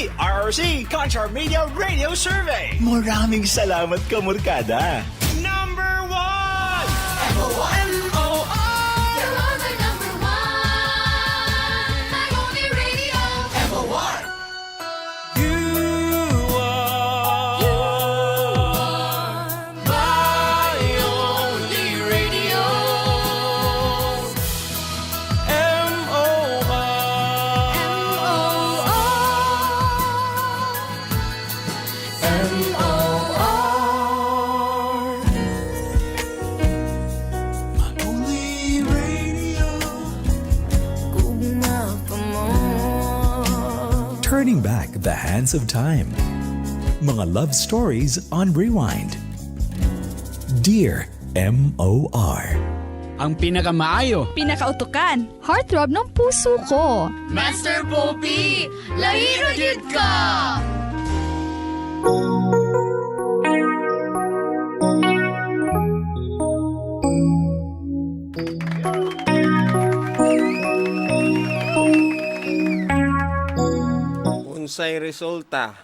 RRC Kantar Media Radio Survey. Maraming salamat, kamorkada. Number one! M-O-R! You're my number one, my only radio. M-O-R! You are my only radio. M-O-R. M-O-R. M-O-R. My only radio. Gugma pa mo. Turning back the hands of time. Mga love stories on rewind. Dear M.O.R. Ang pinakamaayo. Pinakautukan, heartthrob ng puso ko. Master Poppy, lahi ra gyud ka! Unsay resulta?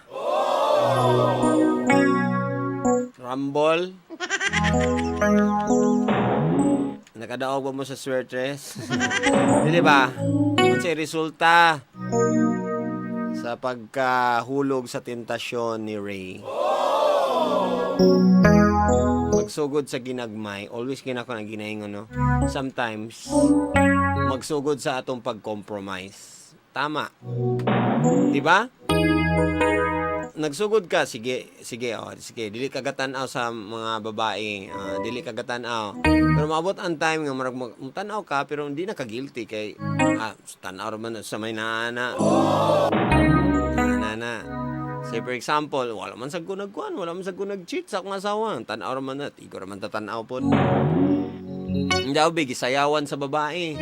Rumble? Nakadaog ba mo sa swertres? Dili ba? Unsay resulta sa pagkahulog sa tentasyon ni Ray? Magsugod sa ginagmay, always kinako na ginaingon, no? Sometimes, magsugod sa atong pag-compromise. Tama. Di ba? Nagsugod ka, sige, sige, oh, sige, dili ka gatan-aw sa mga babae, dili ka gatan-aw. Pero maabot ang time nga murag tan-aw ka pero hindi na ka guilty kay tan-aw ra man sa may naana. Naana. Say for example, wala man sad ko nagkuan, wala man sad ko nag-cheat sa akong asawa. Tan-aw ra man na, igo ra man tatan-aw pod. Daw bi gisayawan sa babae.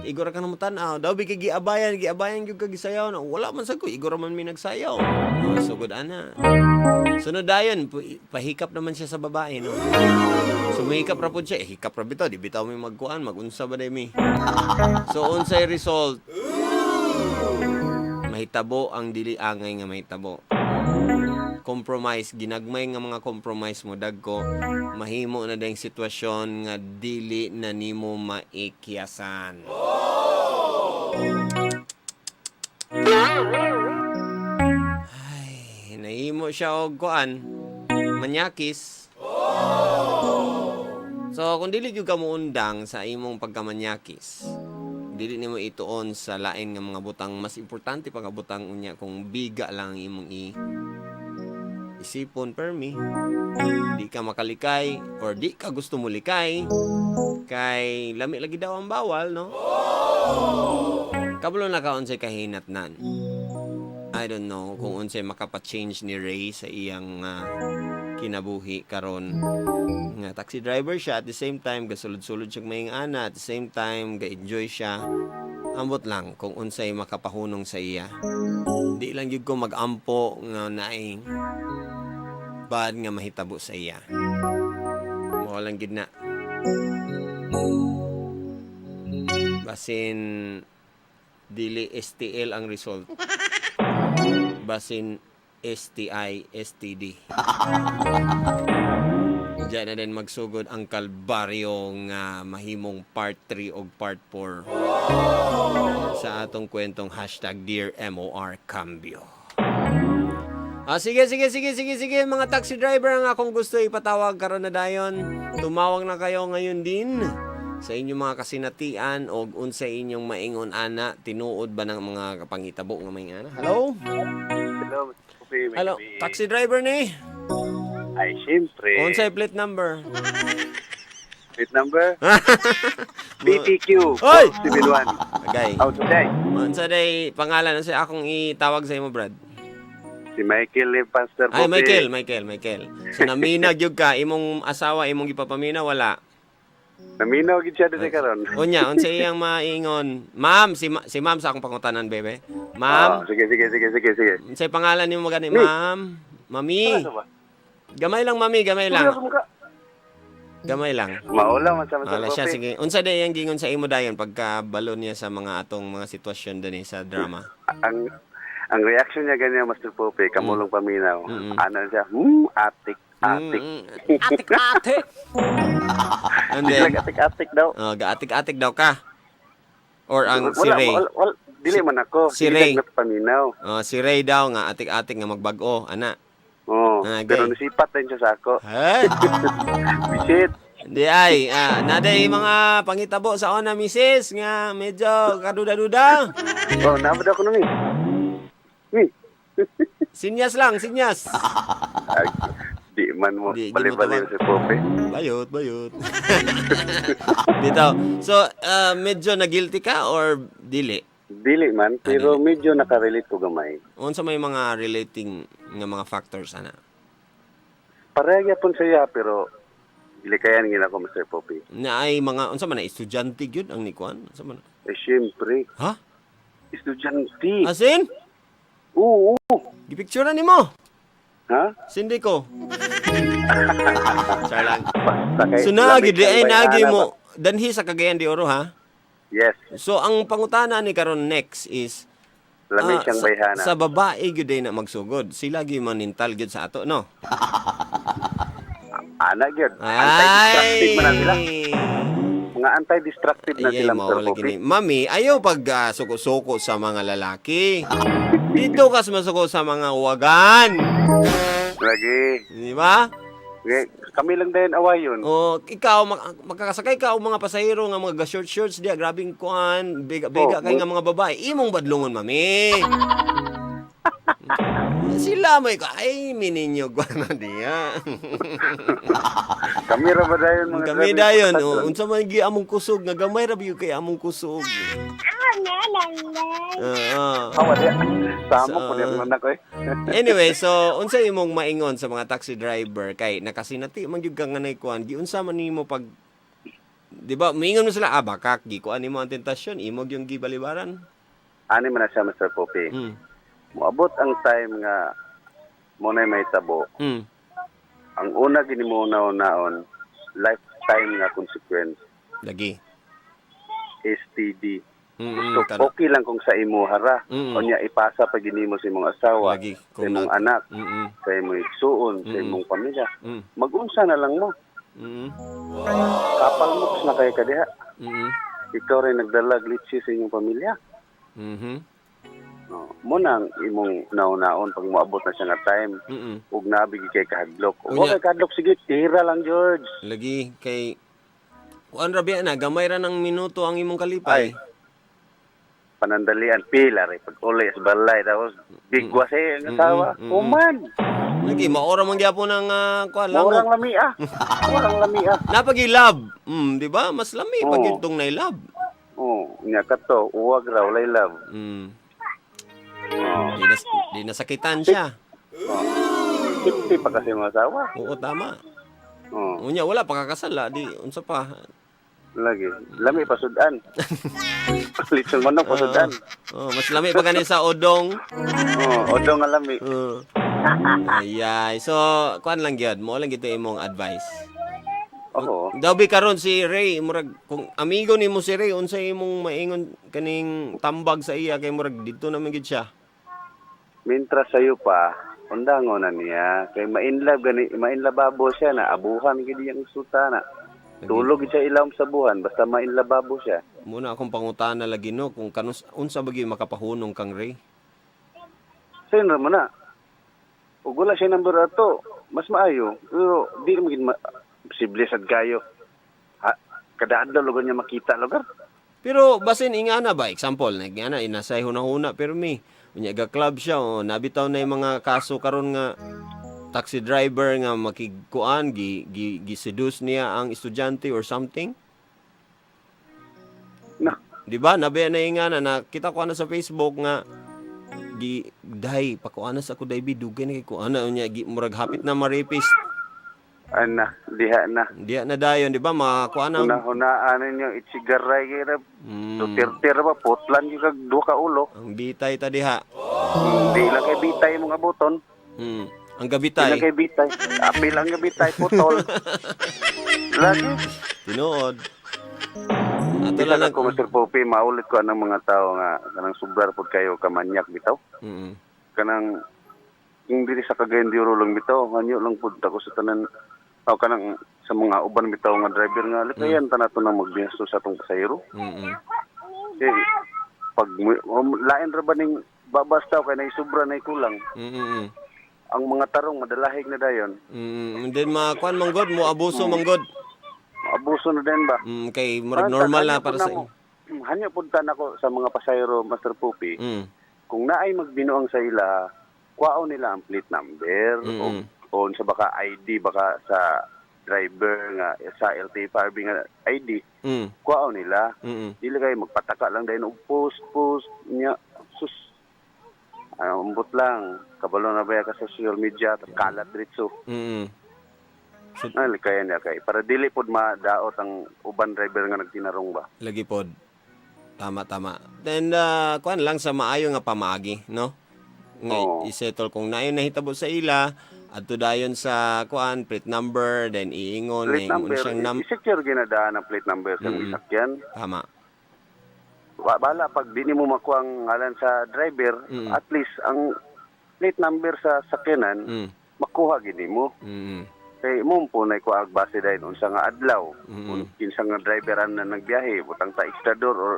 Igo ra ka na tan-aw. Daw bi kay giabayan, giabayan gyud ka gisayaw na. Wala man sad ko, igo ra man mi nagsayaw. Oh, sugod ana. Sunod dayon, pahikap naman siya sa babae, no. Sumihikap ra pud siya, eh, hikap ra bitaw, di bitaw mi magkuan, magunsa ba day mi. So unsay result? Mahitabo ang dili angay nga mahitabo. Compromise, ginagmay nga mga compromise mo dagko, mahimo na dayong sitwasyon nga dili na nimo maikyasan. Ay, nahimo siya og kuan, manyakis. So kung dili gyud ka moundang sa imong pagkamanyakis, dili nimo ituon sa lain nga mga butang, mas importante pa nga butang unya kung biga lang ang imong isipon permi, di ka makalikay or di ka gusto mulikay kay lami lagi daw ang bawal, no? Kabalo na ka unsay kahinatnan. I don't know kung unsay makapa-change ni Ray sa iyang kinabuhi karon nga taxi driver siya, at the same time gasulod-sulod siya maying ana, at the same time ga-enjoy siya. Ambot lang kung unsay makapahunong sa iya. Di lang gyud ko mag-ampo nga naay bad nga mahitabo sa iya. Mao lang gid na, basin dili STL ang result, basin STI STD. Diyan na din magsugod ang kalbaryo nga mahimong part 3 og part 4 sa atong kwentong #DearMORCambio. Ah, sige, sige, sige, sige, sige, mga taxi driver ang akong gusto ipatawag karon na dayon. Tumawag na kayo ngayon din sa inyong mga kasinatian og unsay inyong maingon ana, tinuod ba ng mga kapangitabo nga may ana? Hello? Hello, Mr. Kofi. May Hello, gabi. Taxi driver ni? Ay, siyempre. Unsay plate number? Plate number? BTQ. Oy! 71. Agay. Out today. Unsa day pangalan, unsay akong itawag sa imo, Brad? Si Michael eh, Pastor Ay, Kofi. Michael, Michael, Michael. So namina gyud ka, imong asawa imong gipapamina, wala? Naminaw gid siya dito karon. Unya, unsa iyang maingon? Ma'am, si ma'am sa akong pangutanan, bebe. Ma'am, Oh, sige, sige, sige, sige, sige. unsay pangalan nimo magani, ma'am? Mami. Ano ba? Gamay lang, mami, gamay lang. Gamay lang. Maula man sa Mr. Wala siya, Kofi. sige. Unsa day ang gingon sa imo dayon pagka balon niya sa mga atong mga sitwasyon dinhi sa drama? Ang Ang reaction niya ganyan, Master Pope, kamulong paminaw. Ano siya? Atik, atik. Atik atik. And then Biglang atik-atik daw. oh, gaatik-atik daw ka. Or ang si Wala, Ray. wala, wala, dili man ako. Si Dili Ray. na paminaw. Oh, si Ray daw nga atik-atik nga magbag-o, ana. Oh, Ah, pero gay. nisipat din siya sa ako. Hey. Bisit. Di ay, naday mga pangitabo sa ona misis nga medyo kaduda-duda. Oh, naabot ako nun eh. Mi. Sinyas lang, sinyas. Ay, di man mo Di- di mo bali-bali tawag. si Pope. Bayot, bayot. Dito. So, medyo na-guilty ka or dili? Dili man, pero medyo nakarelate ko gamay. Unsa may mga relating nga mga factors ana? Pareha gyapon siya pero gilikayan gid ako Mr. Pope. Na ay mga unsa man na estudyante gyud ang nikuan? Unsa man? Eh syempre, Ha? estudyante. Asin? Oo. Gipicturean nimo. Ha? Sindi ko. Char lang. Basta kay So naagi lamig di ay ang naagi bayhana mo ba? danhi sa Cagayan de Oro ha. Yes, So ang pangutana ni karon next is lamig siyang sa, bayhana. sa babae gyud ay na magsugod. Sila gyud manintal gyud sa ato no. Ana gyud. Anti-destructive man na sila. Mga anti-destructive na Ay, sila Mr. mawala Pope. gini. Mami, ayaw pag suko-suko sa mga lalaki. Dito kas masuko sa mga wagan. Lagi. Di ba? Okay, kami lang din away yun. O ikaw makakasakay ka og mga pasahero nga mga short shorts diya grabing kuan, biga, biga Oh, kay nga mga babae. Imong badlongon, mami. Sila may ko ay mininyo kuan na diya. Kami ra ba dayon mga Kami driver? dayon, oh, unsa man gi among kusog nga gamay ra biyo kay among kusog. Oo. Awa diya. Samo So, ko niya mga anak ko eh. Anyway, so unsa imong maingon sa mga taxi driver kay nakasinati man gyud ka nga nay kuan, giunsa man nimo pag di ba, moingon mo sila, bakak, gikuan nimo ang tentasyon, imo gyung gibalibaran. Ani man na siya Mr. Pope. Moabot ang time nga mo na may tabo. Ang una gini mo naon lifetime nga consequence Lagi. STD. So, Kana. okay lang kung sa imo hara. Unya ipasa pa gini mo sa imong asawa, Lagi, sa kung imong anak, sa imong igsuon, sa imong pamilya. Magunsa na lang mo. Kapal mo na kay kadiha. Ikaw rin nagdala glitchy sa inyong pamilya. No, mo na ang imong naon-naon pag moabot na siya nga time ug nabi gid kay kahadlok. Ug Unya. wa kay kahadlok sige tira lang George. Lagi kay kuan ra biya na gamay ra ng minuto ang imong kalipay. Ay. Panandalian pila ray pag uli sa balay tapos bigwa sa ang asawa. Human. Lagi maora man gyapon ang kuan Murang lamok. lami ah. Murang lami ah. Napagi-love. Di ba? Mas lami pag Oo. yun tong love. Oh, nya kato uwag ra walay love. Oh, Di, nas, di nasakitan siya. Safety pa kasi mga asawa. Oo, tama. Oh, Unya wala pa kakasala, di unsa pa. lagi. Lami pasudan. Litson manok pasudan. Oh, mas lami pa gani sa odong. Oh, odong nga lami. Oo. Ayay. So, kuan lang gyud, mo lang gito imong advice. Oo. Daw bi karon si Ray, murag kung amigo nimo si Ray, unsa imong maingon kaning tambag sa iya kay murag didto naman gid siya. Mintra sayo pa, undango na niya. Kay ma-inlove gani, ma-inlababo siya na abuhan gid iyang suta na. Tulog gid siya ilawom sa buhan basta ma-inlababo siya. Muna akong pangutana lagi no kung kanus unsa ba gyud makapahunong kang Ray. Sino mo na? Ug wala siya number ato, mas maayo. Pero di mo gid posible sad kayo. Ha, kada adlaw lugar niya makita lugar. Pero basin ingana ba example nagana inasay huna-huna pero mi unya ga club siya oh nabitaw na yung mga kaso karon nga taxi driver nga makigkuan gi gi, gi seduce niya ang estudyante or something. Na, Di ba? Nabi na ingana na kita ko ana sa Facebook nga gi day pakuana sa ako day bi dugay na kay kuana unya gi murag hapit na ma-rapist. ana, diha na. Diya na dayon di ba makuana Huna-hunaan ninyo itsigaray kay ra. Duterte ra ba putlan gyud kag duha ka ulo. Ang bitay ta diha. Di lang kay bitay mong abuton. Ang Di gabitay. lang kay bitay. Apil ang bitay putol. Lagi. Tinuod. Ato Bisa lang na ko, Mr. Popi, maulit ko anang mga tao nga kanang sobrar pod kayo kamanyak bitaw. Kanang kung diri sa Cagayan de Oro lang bitaw, hanyo lang pud ako sa tanan o kanang sa mga uban bitaw nga driver nga likayan tanato nang magbiyasto sa atong pasahero. Eh, pag lain ra ba ning babas taw kay nay sobra nay kulang. Ang mga tarong madalahig na dayon. And then mga kuan manggod mo abuso manggod. Abuso na din ba? Kay murag normal na para sa inyo. Hanyo pud ta nako sa mga pasahero, Master Pupi. Kung naay magbinuang sa ila, kuwaon nila ang plate number o sa baka ID baka sa driver nga sa LTFRB nga ID, kuwaon nila. Dili kay magpataka lang dayon og post post nya sus. Ano, umbot lang. Kabalo na ba ka sa social media, tas kalat diretso. So, Ay, kaya niya kay para dili pod madaot ang uban driver nga nagtinarong ba. Lagi pod. Tama, tama. Then kuan lang sa maayo nga pamaagi, no? Nga isettle kung nayon nahitabo sa ila, adto dayon sa kuan plate number, then iingon Plate ingon number, siyang i-secure ginadaan ang plate number sa mm sakyan. Tama. Bala pag di nimo makuha ang ngalan sa driver, at least ang plate number sa sakyanan makuha gid nimo. Kay mo po na kuha ang base dahil unsa nga adlaw, kung kinsa nga driver ang na nagbiyahe, butang ta extrador or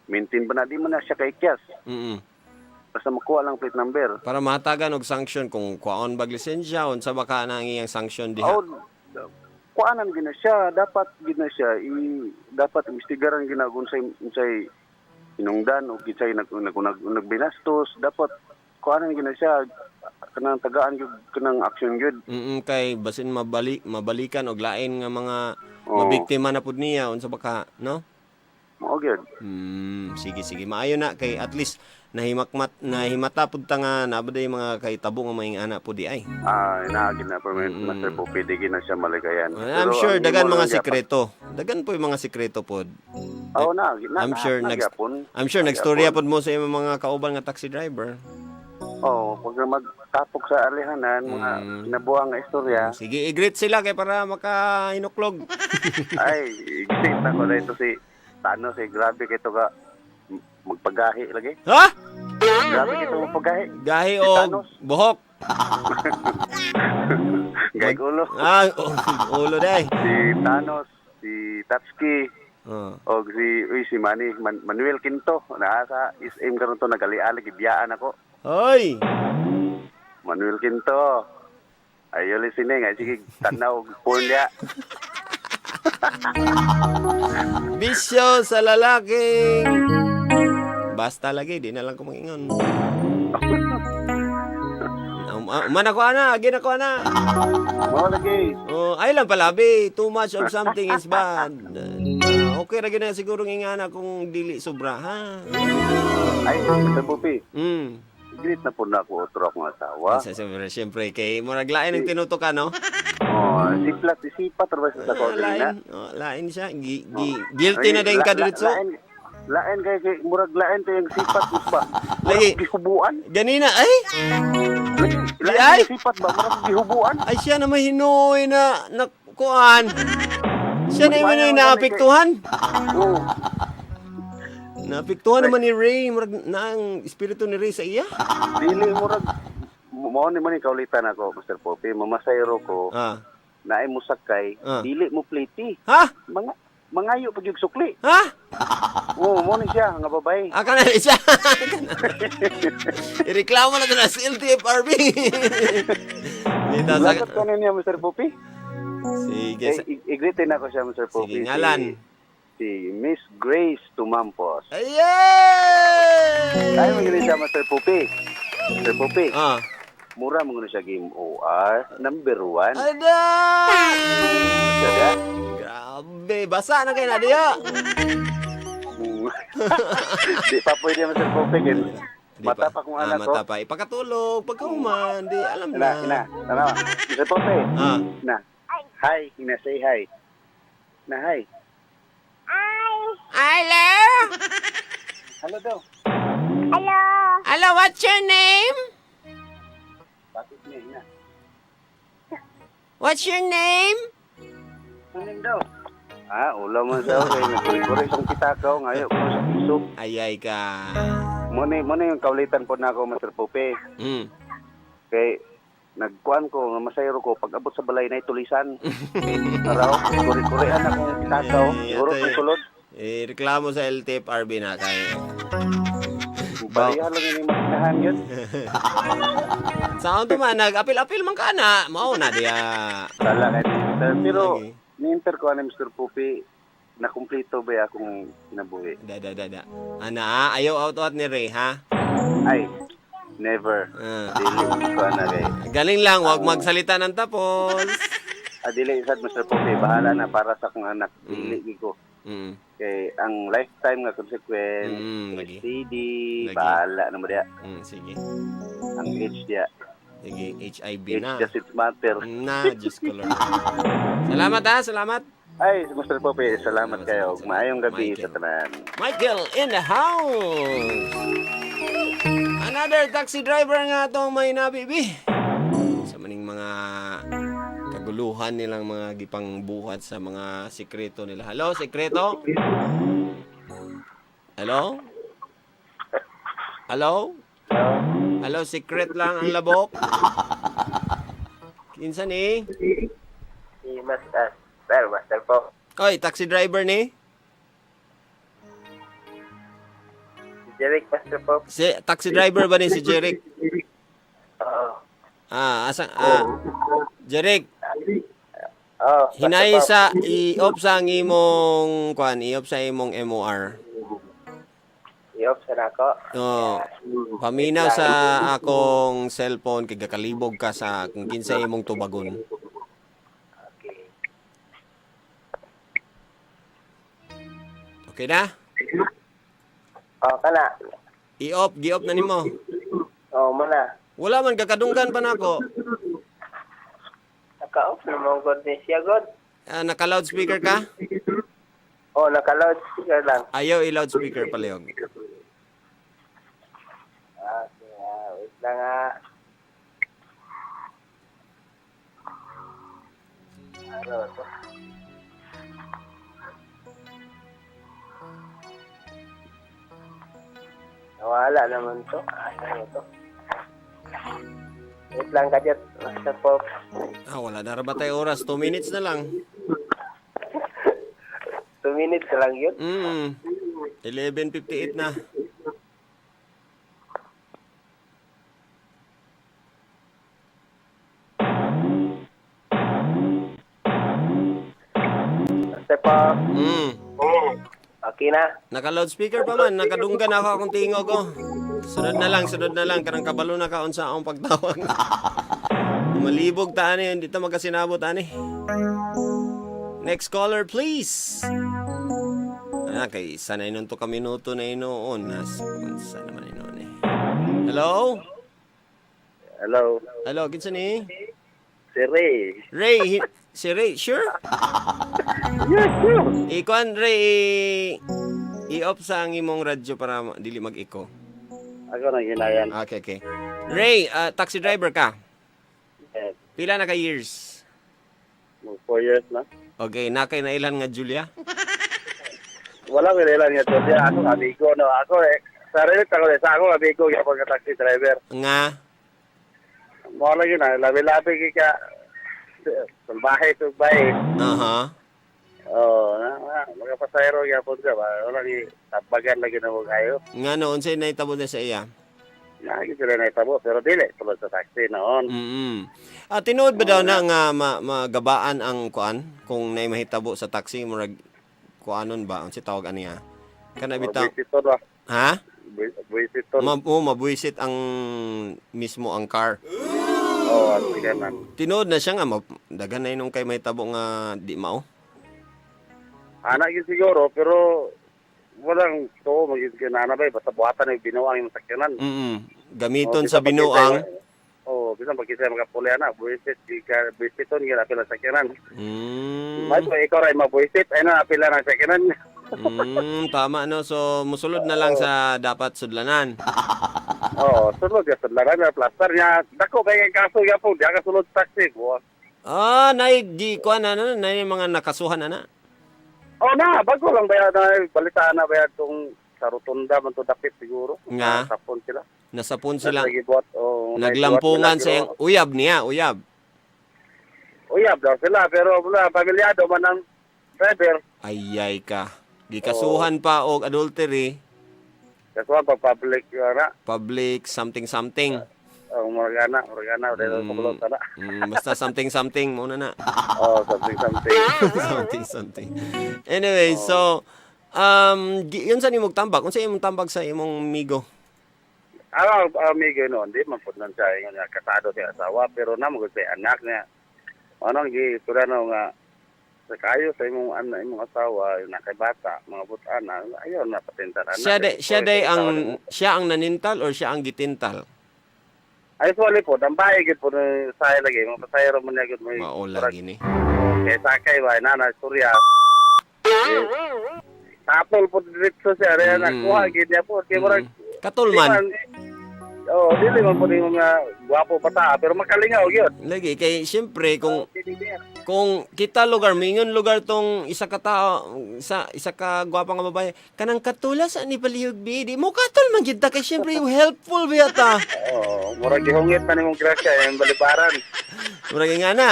maintain ba na di man na siya kay Kias. Basta makuha lang plate number. Para mahatagan og sanction kung kuaon bag lisensya unsa ba ka na ang iyang sanction diha. Oh, kuanan gina siya, dapat gina siya i dapat imbestigaran gina kung unsay unsay hinungdan o kinsay nag, nag, nag, nagbinastos, dapat kuanan gina siya kanang tagaan gyud kanang action gyud. Kay basin mabalikan og lain nga mga mabiktima na pud niya unsa ba ka, no? Mao gyud. Sige sige, maayo na kay at least nahimakmat nahimata pud ta nga naa ba day mga kahitabo nga maing ana pud di ay. Ah, naa gid na permanent, Master Popi, di gid na siya malikayan. I'm Pero sure ang dagan imo mga lang gyapon- sikreto. Dagan po yung mga sikreto pod. Oo, na, na, I'm sure na, gyapon. I'm sure Na nagstorya gyapon. pod mo sa imong mga kauban nga taxi driver. Oo, pag magtapok sa alihanan, mga kinabuang nga istorya. Sige, i-greet sila kay para makahinuklog. Ay, exit ako na ito si Thanos eh. Grabe kito ka magpagahi lagi. Ha? Grabe kito magpagahi. Gahi Si o Thanos. buhok? Gay ulo. Ah, ulo day. Si Thanos, si Tatsuki, og si uy si Manny Manuel Quinto naa sa SM karon to nagali-ali gibiyaan ako. Hoy. Manuel Quinto. Are you listening? Ay sige tanaw og porn diya. Bisyo sa lalaking. Basta lagi, di na lang ko mangingon. Uman ako ana, agin ako ana. Mao lagi. Oh, ay lang palabi, too much of something is bad. Ah, okay ra gyud na siguro nga ana kung dili sobra ha. Ay, Mr. Pupi. Greet na po na ako otro akong asawa. Sa siyempre, siyempre kay murag lain ang tinutukan no. Oh, siplat, sipat ra ba sa Ah, ko na? lain, oh, lain siya. Guilty na din ka diretso. Lain, lain kay murag lain to yung sipat ba. Lagi. Murag gihubuan. Ganina ay. Lagi, lain Ay! yung sipat ba murag gihubuan. Ay siya na may hinuoy na nakuan. Siya na yung hinuoy na apektuhan. Oo. Naapektuhan naman ni Ray, murag na ang espiritu ni Ray sa iya. Dili murag mao ni man kaulitan ako, Mr. Poppy, mamasayro ko. Naay mo sakay, dili mo pliti. Ha? Mga mangayo pag yung sukli. Ha? Oo, mo ni siya nga babae. Ah, kana siya. Ireklamo na to na sa LTFRB. Dito sa Lagot ko niya, Mr. Poppy. Sige. Eh, i-greetin ako siya, Mr. Poppy. Sige, ngalan. Si Miss Grace Tumampos. Ayay! Ay, magaling siya, Mr. Poppy. Mr. Poppy. Ah. Mura mo siya game OR number 1. Ada! Siya, Grabe, basa na kayo na diya. Di pa pwede, Mr. Poppy. Di pa. Mata pa kung Ah, anak ko. mata pa. Ipakatulog, pagkahuman, di alam Ina, na. ina, tama. Mr. Poppy. Ah. Na. Hi, ina, say hi. Na, hi. Hello? Hello daw. Hello. Hello, what's your name? Bakit niya, ina? What's your name? Ano daw? Ah, ulaw man siya. Okay, nagkuri-kuri isang pitakaw. Ngayo, ko sa piso. Ayay ka. Muna yung kaulitan po na ako, Mr. Pope. Kay, nagkuan ko, nga masayro ko, pag abot sa balay na itulisan. Araw, kuri-kurian akong pitakaw. Eh, Siguro atoy. kong sulod. Eh, reklamo sa LTFRB na kay. Baliha lang yun yung makinahan yun. Sa to man nag-apil-apil man ka na. Mao na diya. Sala kay ni-enter. Pero, Lagi. ni-enter ko ani Mr. Pope, nakumplito ba akong kinabuhi? Da da da da. Ana, ayaw out out ni Ray ha. Ay, never. Ah. Dili ko ana kay. Galing lang, wag magsalita ng tapos. Ah, dili sad Mr. Pope, bahala na para sa akong anak. Dili gid ko. Kay ang lifetime nga consequence, Lagi. STD, Lagi. bahala na mo diya. Sige. Ang age diya. Sige, HIV Age na. doesn't matter. Na, Diyos ko Lord. Salamat ha, salamat. Ay, Mr. Pope, salamat Salamat, kayo. salamat. Maayong gabi Michael. sa tanan. Michael in the house. Another taxi driver nga itong may nabibi. Sa maning mga kaguluhan nilang mga gipangbuhat sa mga sikreto nila. Hello, sikreto? Hello? Hello? Hello, secret lang ang labok. Kinsa ni? Si Master, Sir, Master po. Oy, taxi driver ni? Si Jeric, Master po. Si taxi driver ba ni si Jeric? Oo. Ah, asa ah Jeric, Oo, Master hinay po. sa i-off sa ang imong kuan, i-off sa imong MOR. I-off sa nako. Oh, paminaw sa akong cellphone kay gakalibog ka sa kung kinsa imong tubagon. Okay. Okay na? Oo, kana. I-off, gi-off na nimo. Oo, muna. Wala man kakadunggan pa nako. Naka-off naman god ni siya, god. Ah, naka loudspeaker ka? Oo, naka-loud speaker lang. Ayaw i-loudspeaker palihog. Okay, wait lang ah. Ano to? Nawala naman to. Asa to? Wait lang kadyat, Master Pop. Ah, wala na ra ba tayo oras? 2 minutes na lang. 2 minutes lang yun. 11:58 na. Master Pop. Okay na. Naka loudspeaker pa man, nakadunggan ako akong tingog ko. Sunod na lang, sunod na lang karang kabalo na kaon sa akong pagtawag. Malibog ta ani, hindi ta magkasinabot ani. Next caller please. Ah, kay isa na inon to ka minuto na inoon. Nas, unsa naman inoon eh. Hello? Hello. Hello, kinsa ni? Si Ray. Ray, si Ray, sure? Yes, sure. Ikuan Ray, i-off sa ang imong radyo para dili mag-echo. Ako nang hinayan. Okay, okay. Ray, taxi driver ka? Yes. Pila na ka years? Mag 4 years na. Okay, nakay na ilan nga Julia? Wala ko ilan nga to. Ako amigo no. Ako eh. Sa relate ako eh. Sa ako amigo gyapon nga taxi driver. Nga. Mo lang yun ah. Labi-labi kay ka. Salbahe salbahe. Aha. Oh, na, na, mga pasahero gyapon ka ba. Wala ni tabagan lagi na mo kayo. Nga no, unsay nahitabo na sa iya? Lagi sila naitabo pero dili tulad sa taxi noon. Ah, tinuod ba daw na nga magabaan ang kuan kung nay mahitabo sa taxi murag kuanon ba unsay tawag aniya? Kana bitaw. Buwisiton ba? Ha? Buwisiton. Oh, mabuisit ang mismo ang car. Oo, oh, sige man. Tinuod na siya nga daghan na inong kay mahitabo nga di mao. Anak yun siguro, pero walang to magiging nana ba, basta buhatan yung binuang yung sakyanan. Gamiton Oh, sa bisan binuang. Oh, bisan pag isa makapuli na, buwisit, ka buwisiton gyud apil ang sakyanan. May pa ikaw ray mabuwisit, ay na apila ng sakyanan. Tama no. So musulod na lang sa dapat sudlanan. Oh, sulod ya sudlanan na plaster niya. Dako kay kay kaso gyapon, di ka sulod sa taxi. Buwa. Ah, nay gi kuan na na nay mga nakasuhan ana. Oh na, bago lang ba na balitaan na ba tong sa rotunda man to dapit siguro. Nga. Sapon sila. Nasapon sila. Nagibuhat, oh, Naglampungan sa naibuhat iyang uyab niya, uyab. nila, uyab daw sila pero wala pamilyado man ang driver. Ayay ka. Gikasuhan pa og adultery, Kasuhan pag public na public something something. oh, morgana, morgana, dahil mm. Sa na. Basta something something mo na na. Oh, something something. Something something. Anyway, so yun sa nimong tambak. Unsa imong tambak sa imong migo? Ang amigo noon, di man pud nun siya ingon nga kasado siya asawa pero namo gud siya anak niya. Anong gi istorya no nga sa kayo sa imong anak, imong asawa, na kay bata, mga butan-a, ayaw na patentar anak. Siya day ang siya ang nanintal or siya ang gitintal? Ay wali po, ang bahay gid po ni saya lagi, mga pasayro man niya gud mo. Mao lagi ni. Kay sakay ba na istorya. Eh, tapol po diretso siya, mm. Nakuha gid niya po. Kay murag Katulman. Oh, dili man po ni mga gwapo bata, pero makalingaw gyud. Lagi kay siyempre kung kita lugar mingon lugar tong isa ka tao sa isa ka gwapa nga babae kanang katula sa ni palihog bi di mo katol man gid ta kay siyempre yung helpful biya ta. Oo, murag gihungit na nimong grasya yung balibaran. Murag nga na.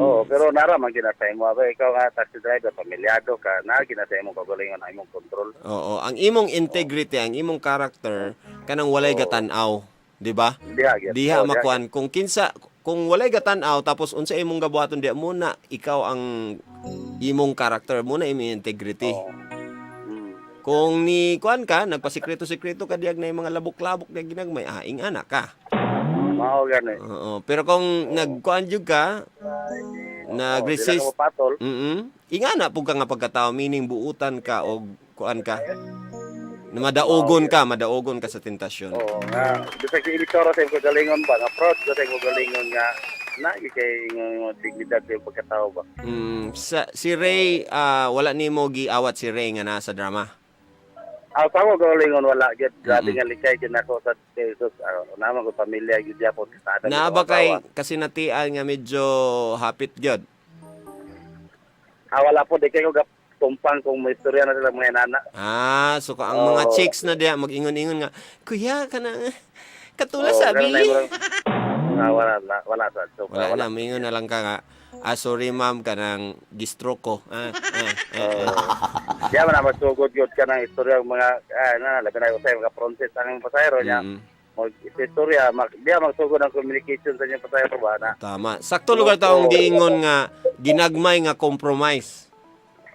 Oo, pero nara man ginatay mo ba ikaw nga taxi driver, pamilyado ka, na ginatay mo kagalingon ang imong control. Oo, ang imong integrity, ang imong character kanang walay gatan-aw, di ba? Diha gyud. Diha Oo, makuan kung kinsa kung walay gatan-aw tapos unsa imong gabuhaton diha muna ikaw ang imong character muna imong integrity. Oo. Kung ni kuan ka nagpasikreto-sikreto ka diag na yung mga labok-labok na ginagmay, ah, ingana ka. Mao gani. Oo, pero kung nagkuan jud ka, nag-resist, Dili ka mapatol. Ingana pug ka nga pagkatao, meaning buutan ka og kuan ka. Na madaugon ka sa tentasyon. Oo nga. Bisag si Ilikoro sa imong kagalingon ba, nga proud ko sa imong kagalingon nga na kay imong dignidad sa imong pagkatao ba. Sa, si Ray, wala nimo giawat si Ray nga nasa drama. Ah, sa ako kagalingon wala gyud. Grabe nga likay gyud nako sa Jesus. Naman ko pamilya gyud gyapon kasada. Naa ba kay kasinatian nga medyo hapit gyud? Ah, wala po di kay ko tumpang kung may istorya na sila mga nana. Ah, so ka ang mga Oo. chicks na diya mag-ingon-ingon nga, "Kuya, kana katula Oo, sabi." ganun na yung Ah, wala wala wala sa so, Wala na, mingon na lang ka nga. Ah, sorry ma'am, kanang gistroke ko. Ah, ah, ah, ah. Diya man na masugod gyud ka ng istorya ng mga na labi na usay mga proses ang pasahero niya. Mag istorya mag diya magsugod ang communication sa inyong pasahero ba na. Tama. Sakto lugar taong giingon nga ginagmay nga compromise.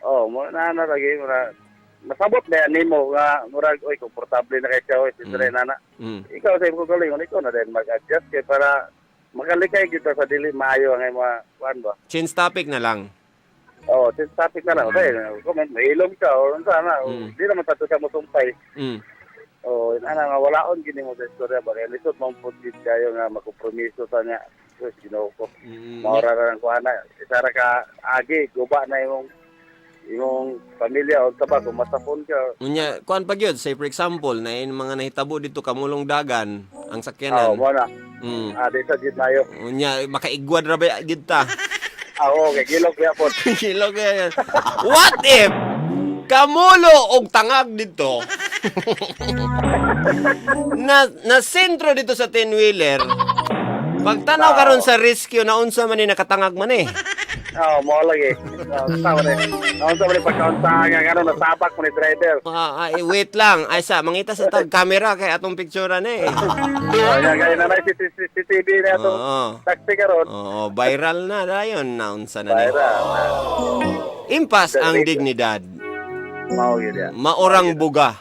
Oh, mo na na lagi mura masabot na yan nimo nga murag oy komportable na kay siya oy istorya na na. Ikaw sa imong kagalingon ikaw na din mag-adjust kay para makalikay gyud ta sa dili maayo ang imong kuan ba. Change topic na lang. Oh, since topic na lang. Okay, comment, mahilom ka or unsa na. Di naman tato ka mosumpay. Oh, ana nga walaon gini mo sa istorya ba kay lisod man pud gid kayo nga makompromiso sa niya. Diyos, Ginoo ko. Maura ra ang kuana. Isa ra ka agi guba na imong imong pamilya o ba kung masapon ka. Unya, kuan pa gyud, say for example, na in mga nahitabo dito kamulong dagan ang Oh, sakyanan. mo na. Ah, di sa gid mayo. Unya, makaigwad ra ba gyud ta? Ah, oo, kay gilok gyapon. Gilok yan. What if kamulo og tangag dito na na sentro dito sa 10-wheeler? Pagtanaw karon sa rescue na unsa man ni nakatangag man eh. Oh, mo lagi. Oh, tao rin. Unsa man ni pagkaunta nga ngano nasabak mo ni driver. Ah, ay, wait lang. Ay sa mangita sa tag camera kay atong picture na eh. Oh, nya kay na CCTV na atong taxi karon. Oo, viral na dayon na unsa na ni. Viral. Impas ang dignidad. Mao gyud ya. Maorang buga.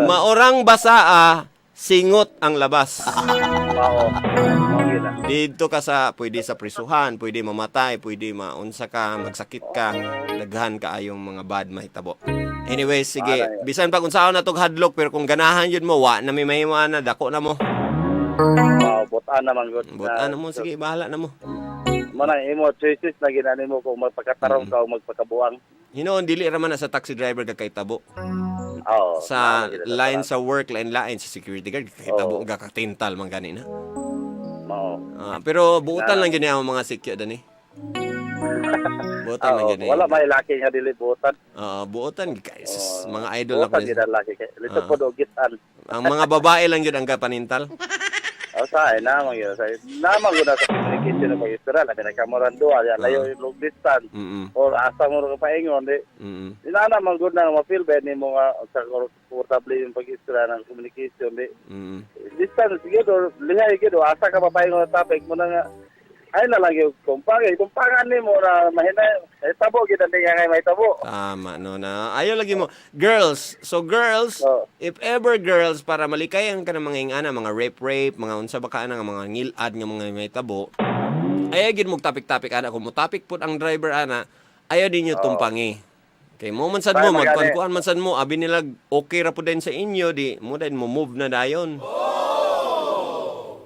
Maorang basaa, singot ang labas. Mao. Mao gyud na. Dito ka sa pwede sa prisuhan, pwede mamatay, pwede maunsa ka, magsakit ka, daghan ka ayong mga bad mahitabo. Anyway, sige, bisan pa kung saan na tog hadlok pero kung ganahan yun mo, wa na may mahimuan na dako na mo. Mao butan naman gud. Butan na mo, sige, bahala na mo. Mo na imo choices na ginani mo kung magpakatarong ka o magpakabuang. Hinoon dili ra man na sa taxi driver kakaitabo. Oo. Sa line sa work, line-line sa security guard kakitabo, gakatintal man gani na. Mao. Ah, pero buutan lang gyud niya ang mga sikyo dani. Buotan man Oo, gyud eh. wala may laki nga dili buotan. Oo, buotan gyud kay sus, Oo, mga idol ako buotan ni. gyud ang laki kay. Lisod Ah. pod og gitan. Ang mga babae lang gyud ang kapanintal. O sa ay na man gyud sa naman gyud na sa communication ng pag-istorya labi na kamoran duha ya layo yung long distance or asa mo ra ka paingon di inana man gud na ma-feel ba nimo nga sa komportable yung pag-istorya ng communication di distance gyud or lihay gyud o asa ka papaingon ng topic mo na nga ay na lang yung kumpangay kumpangan nimo na mahina ay tabo gyud ang tinga ngay may tabo. Tama no na. Ayaw lagi mo. Girls, so girls, Oo. if ever girls para malikayan ka ng mga ingana, mga rape-rape, mga unsa ba ka ana nga mga ngilad nga mga may tabo. Ayaw gid mo topic-topic ana kung mo topic pud ang driver ana, ayaw din niyo tumpangi. Kay mo man sad mo Ay, magani. magkuan-kuan man sad mo abi nila okay ra pud din sa inyo di mo din mo move na dayon.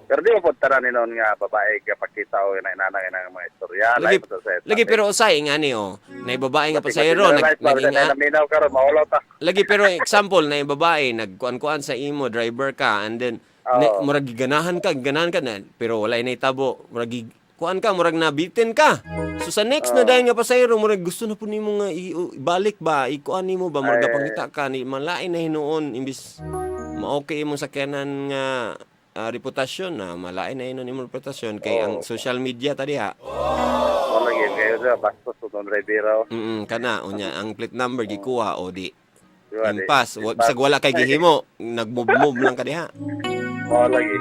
Pero di mo po tanan ni noon nga babae kapakita o inana nga mga istorya. Lagi, Lahi po sa lagi pero usay ingani oh. Nay babae nga pasahero nag naging naminaw karon maulaw ta. Lagi pero example na yung babae nagkuan-kuan sa imo driver ka and then Oo. na, murag ganahan ka na pero walay na itabo murag kuan ka murag nabitin ka. So sa next na dayon nga pasahero murag gusto na po nimo nga ibalik ba ikuan nimo ba murag Ay. pangita ka ni malain na hinuon imbis ma-okay imong sakyanan nga reputasyon na malain na hinuon imong reputasyon kay ang social media ta diha. Wala gyud kayo sa bastos to don Rivera. Kana unya ang plate number gikuha o di Di ba, di? impas wa, bisag wala kay gihimo nagmove-move lang ka diha. Mao lagi.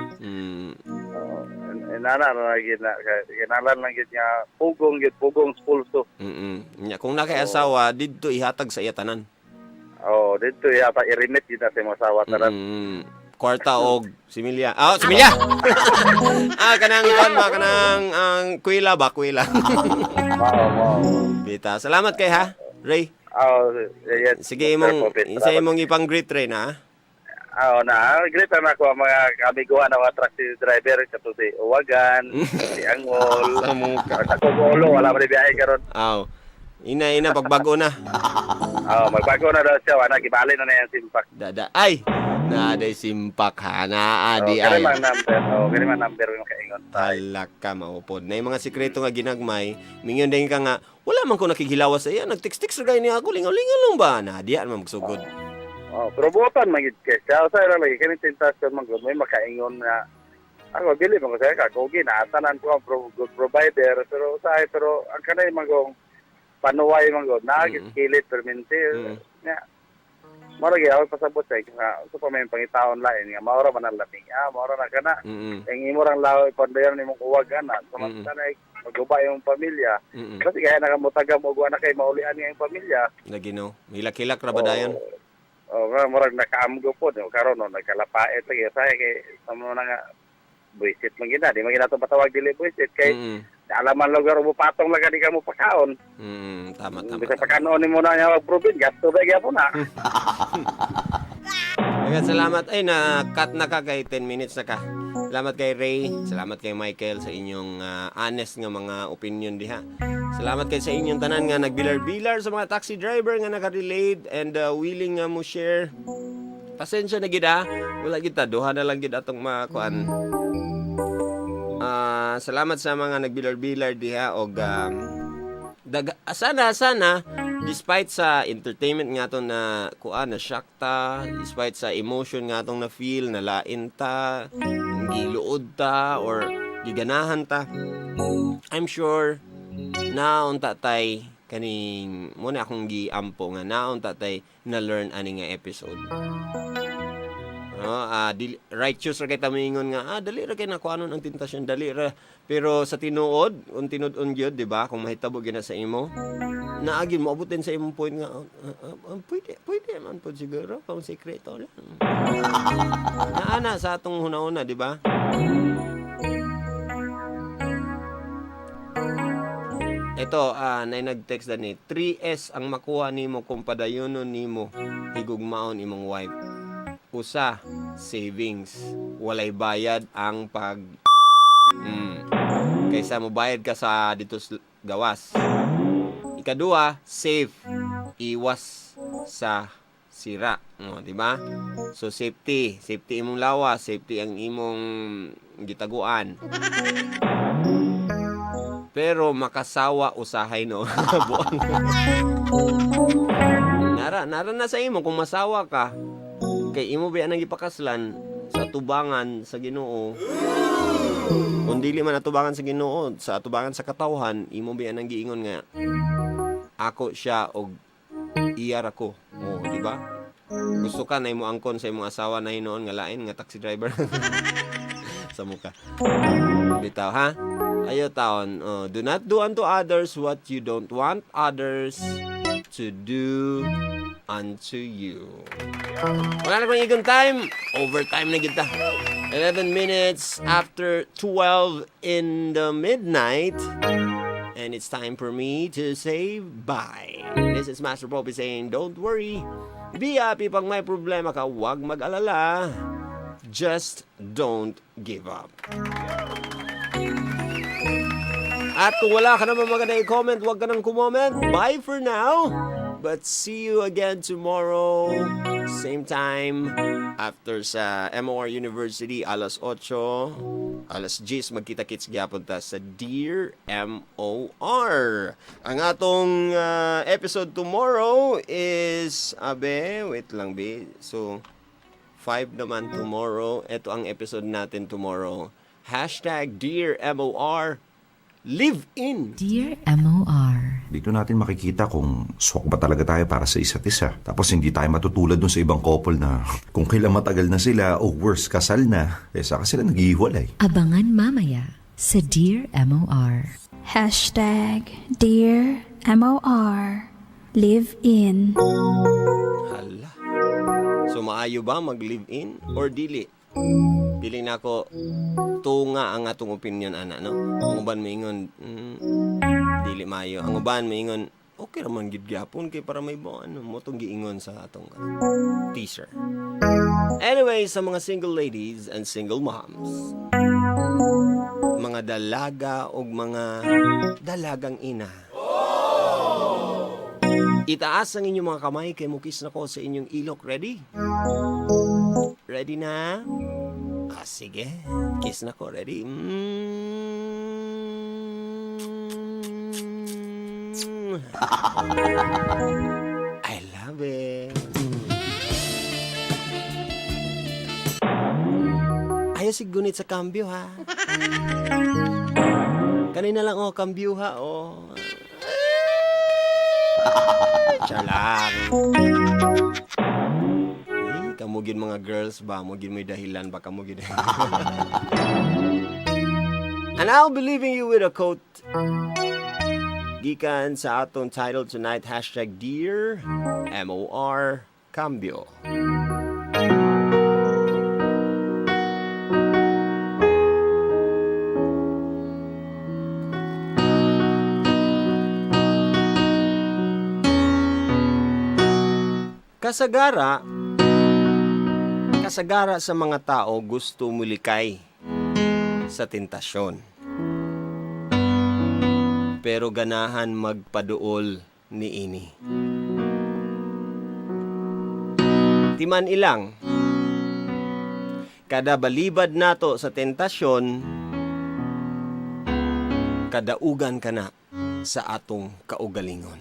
Inana na lagi na kinalan lang gyud nga pugong gyud pugong pulso. Nya kung na kay asawa didto ihatag sa iya tanan. Oh, dito yata i-remit gyud na sa imong asawa tanan. Kwarta og similya. Ah, similya. Kanang kuan ba kanang ang kwila ba kwila. Mao mao. Bita. Salamat kay ha, Ray. Oh, yes. Sige Mr. imong Popit, isa salamat. imong ipang-greet Ray na. Ah, na, great na ako ang mga kamiguan ng mga taxi driver kato si Uwagan, si Angol, sa Kogolo, wala pa rin biyahe karon. Aw. Ina ina pagbago na. Oh, magbago na daw siya, wala gibali na na yung simpak. Dada ay. Na day simpak ha na adi Oh, kani ay. man number, oh, kani man number yung kaingon. Talak ka maupod. Na yung mga sikreto nga ginagmay, mingon din ka nga, wala man ko nakighilawas sa iya, nag-text-text ra gani ako, lingaw-lingaw lang ba? Na, diyan man magsugod. Oh, pero buotan man gid kay siya. Sa ira lagi kani tentasyon man gud may makaingon na ako dili man ko sa ka kogi na tanan ko ang good provider pero sa pero ang kanay man gong panuway man gud na kilit permente. Nya. Mao lagi ako pasabot sa nga so pa may pangitaon lain nga maura man ang lamig. Ah, maura na kana. Ang imo rang law ipandayon nimong uwag ana. Samantala maguba imong pamilya. Kasi kaya nakamutagam og wala kay maulian nga imong pamilya. Lagi no. Hilak-hilak ra ba dayon? Oh, nga murag nakaamgo po no karon no nagkalapait lagi say kay sa mga nga buisit man gina di man gina to patawag dili buisit kay alaman lugar mo patong lang di ka mo pakaon. Tama tama. Bisa Tama. pakanon nimo na nga proben gasto ba gyapon na. Daghang salamat. Ay, na-cut na ka kay 10 minutes na ka. Salamat kay Ray. Salamat kay Michael sa inyong honest nga mga opinion diha. Salamat kay sa inyong tanan nga nagbilar-bilar sa mga taxi driver nga nakarelate and willing nga mo share. Pasensya na gid ah. Wala gid ta duha na lang gid atong makuan. Salamat sa mga nagbilar-bilar diha og sana sana despite sa entertainment nga to na kuan na shock ta, despite sa emotion nga tong na feel na lain ta, giluod ta or giganahan ta. I'm sure naunta tay kaning mo na akong giampo nga naunta tay na learn ani nga episode. No, righteous ra kay ta moingon nga dali ra kay nakuanon ang tentasyon dali ra. Pero sa tinuod, kung tinud-on gyud, di ba? Kung mahitabo gyud na sa imo, naagin mo abot din sa imong point nga pwede pwede man pud siguro kung sikreto lang. Naana sa atong hunahuna, di ba? Ito, na nag-text dani, 3S ang makuha nimo kung padayonon nimo higugmaon imong wife. Usa, savings. Walay bayad ang pag Kaysa mo bayad ka sa dito sa gawas. Ikaduha, safe. Iwas sa sira. O, di ba? So safety, safety imong lawas, safety ang imong gitaguan. Pero makasawa usahay, no. Buang. Nara, nara na sa imo kung masawa ka. Kay imo ba ang gipakaslan sa tubangan sa Ginoo. Kung dili man atubangan sa Ginoo, sa atubangan sa katawhan, imo ba ang giingon nga ako siya og iyar ako. Oh, di ba? Gusto ka na imo angkon sa imong asawa na hinoon nga lain nga taxi driver sa muka. Bitaw ha? Ayo taon, oh, do not do unto others what you don't want others to do unto you. Wala na kong igon time. Overtime na kita. 11 minutes after 12 in the midnight. And it's time for me to say bye. This is Master Popey saying, don't worry. Be happy pag may problema ka, huwag mag-alala. Just don't give up. At kung wala ka naman maganda i-comment, huwag ka nang kumoment. Bye for now. But see you again tomorrow. Same time. After sa MOR University, alas 8. Alas 10, magkita-kits gyapon ta sa Dear MOR. Ang atong episode tomorrow is, abe, wait lang, be. So, 5 naman tomorrow. Ito ang episode natin tomorrow. #DearMOR Live in. Dear MOR. Dito natin makikita kung swak ba talaga tayo para sa isa't isa. Tapos hindi tayo matutulad dun sa ibang couple na kung kailan matagal na sila o worse, kasal na, eh saka sila naghihiwalay. Abangan mamaya sa Dear MOR. #DearMOR. Live in. Hala. So maayo ba mag-live in or dili? Pili na ako tunga ang atong opinion ana, no. Ang uban moingon dili maayo. Ang uban moingon okay ra man gid gyapon kay para may ano mo tong giingon sa atong teaser. Anyway, sa mga single ladies and single moms, mga dalaga og mga dalagang ina. Itaas ang inyong mga kamay kay mukis na ko sa inyong ilok. Ready? Ready na? Ah, sige. Kiss na ko. Ready? Mm. I love it. Ayaw si gunit sa kambyo, ha? Kanina lang, oh, kambyo, ha? Oh. Char lang. Eh, kamugin mga girls ba? Mugin may dahilan ba? Kamugin. And I'll be leaving you with a quote. Gikan sa atong title tonight, #DearMOR Cambio. Kasagara, kasagara sa mga tao gusto mulikay sa tentasyon. Pero ganahan magpaduol ni ini. Timan ilang, kada balibad nato sa tentasyon, kadaugan ka na sa atong kaugalingon.